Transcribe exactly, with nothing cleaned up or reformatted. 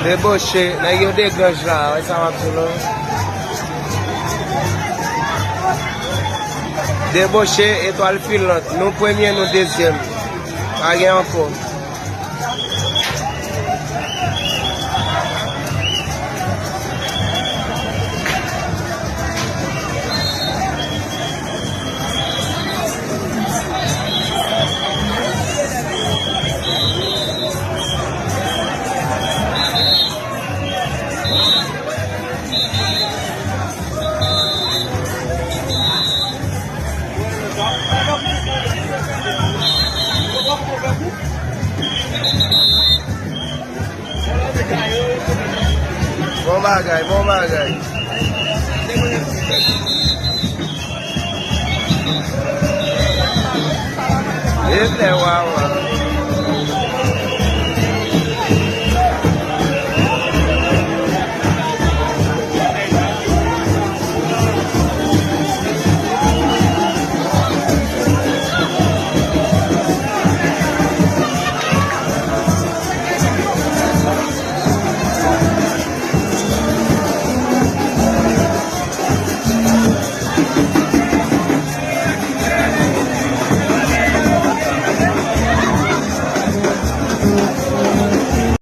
Deboche, nèg yo deganj la, wè sa w ap di la. Deboche, etwal filant, nou premye, nou dezyèm. Pa gen ankò. Bon bagay, bon bagay. E lè wawa.